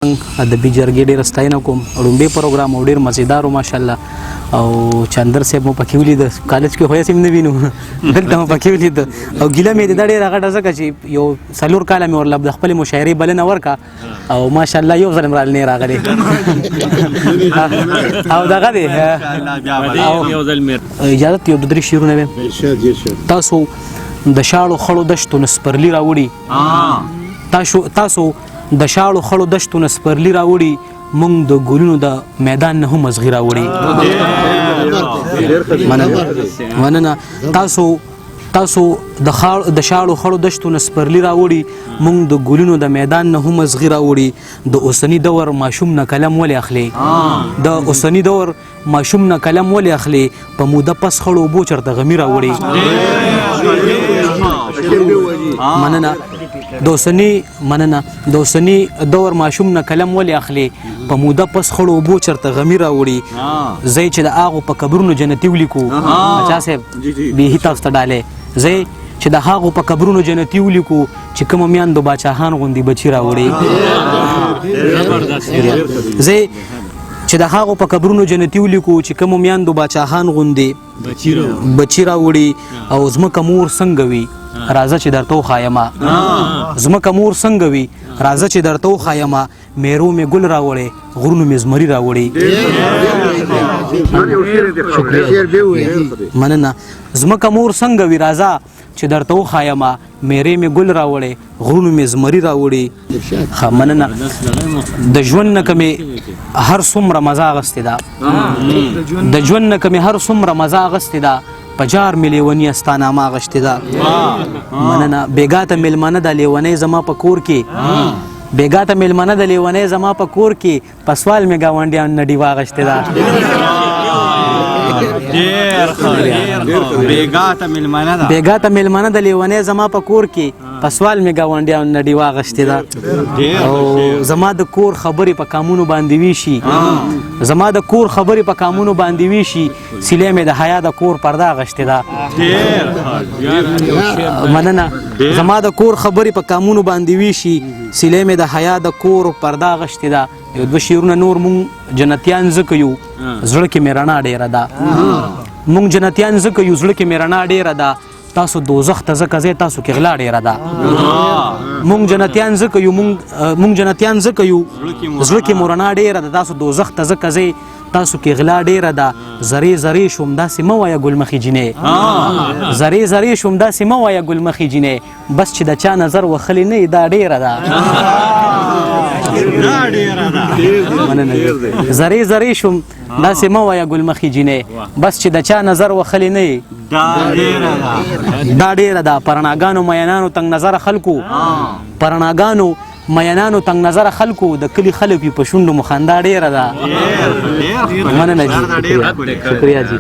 ادبي جرګې ډېره ستاینه کوم. ړومبی پروګرام او ډېر مزیدار و ماشاءالله. او چندر صاحب مو پکې ولید، کالج کې خو یې هم نه وینو، دلته مو پکې ولید. او ګیله مې دا ډېره غټه ځکه چې یو څلور کاله مې ورله د خپلې مشاعرې بلنه ورکړه او ماشاءالله یو ځل هم راله نه راغلی. او دغه دی اجازت یو درې شعرونه وایم. تاسو د شاړو خړو دشتو نه سپرلي راوړي، تاسو د شاړو خړو دشتو نه سپرلي راوړي، مونږ د ګلونو د میدان نه هم ازغي راوړي. مننه. تاسو د شاړو خړو دشتو نه سپرلي راوړي، مونږ د ګلونو د میدان نه هم ازغي راوړي. د اوسني دور ماشوم نه قلم ولې اخلي، د اوسني دور ماشوم نه قلم ولې اخلي، په موده پس خړو اوبو چېرته غمي راوړي. مننه. د اوسني مننه د اوسني دور ماشوم نه قلم ولې اخلي، په موده پس خړو اوبو چېرته غمي راوړي. زه چې د هغو په قبرونو جنتي ولیکو، اچا صاحب بیخي تاسو ته ډالۍ، زه چې د هغو په قبرونو جنتي ولیکو چې کومو میندو باچاهان غوندې بچي راوړي. زه چې د هغو په قبرونو جنتي ولیکو چې کومو میندو باچاهان غوندې بچي راوړي. او ځمکه مور څنګه وي راځه چې درته وښایمه، ځمکه مور څنګه وي راځه چې درته وښایمه، میرو مې ګل راوړی غرونو مې زمري راوړي. مننه. ځمکه مور څنګه وي راځه چې درته وښایمه، میرې مې ګل راوړی غرونو مې زمري راوړي. ښه مننه. د ژوند نه که مې هر څومره مزه اخیستې ده، د ژوند نه که مې هر څومره مزه اخیستې ده، په جار مې لیونیه ستا نامه اخیستې ده. مننه. بېګا ته مېلمنه ده لیونۍ زما په کور کې، بېګا ته مېلمنه ده لیونۍ زما په کور کې، په سوال مې ګاونډیان نه ډیوه اخیستې ده. بېګا ته مېلمنه ده لیونۍ زما په کور کې، په سوال مې ګاونډیان نه ډیوه اخیستې ده. او زما د کور خبرې په کامونو باندې ویشي، زما د کور خبرې په کامونو باندې ویشي، سیلې مې د حیا د کور پرده اخیستې ده. مننه. زما د کور خبرې په کامونو باندې ویشي، سیلې مې د حیا د کور پرده اخیستې ده. یو دوه شعرونه نور. مونږ جنتیان ځکه یو زړه کې مې رڼا ډېره ده، مونږ جنتیان ځکه یو زړه کې مې رڼا ډېره ده، تاسو دوزخ ته ځکه ځئ تاسو کې غلا ډېره ده. مونږ جنتیان ځکه یو، مونږ جنتیان ځکه یو زړه کې مو رڼا ډېره ده، تاسو دوزخ ته ځکه ځئ تاسو کې غلا ډېره ده. زرې زرې شوم داسې مه وایه ګلمخې جینۍ، زرې زرې شوم داسې مه وایه ګلمخې جینۍ، بس چې د چا نظر وخلی نه دا ډېره ده. مننه. زرې زرې شوم داسې مه وایه ګلمخې جینۍ، بس چې د چا نظر وخلی نه دا ډېره ده. په رڼاګانو مینانو تنګ نظره خلکو، په رڼاګانو مینانو تنګ نظره خلکو، د کلي خلک وي په شونډو مو خندا ډېره ده. مننه جی، شکریه جی.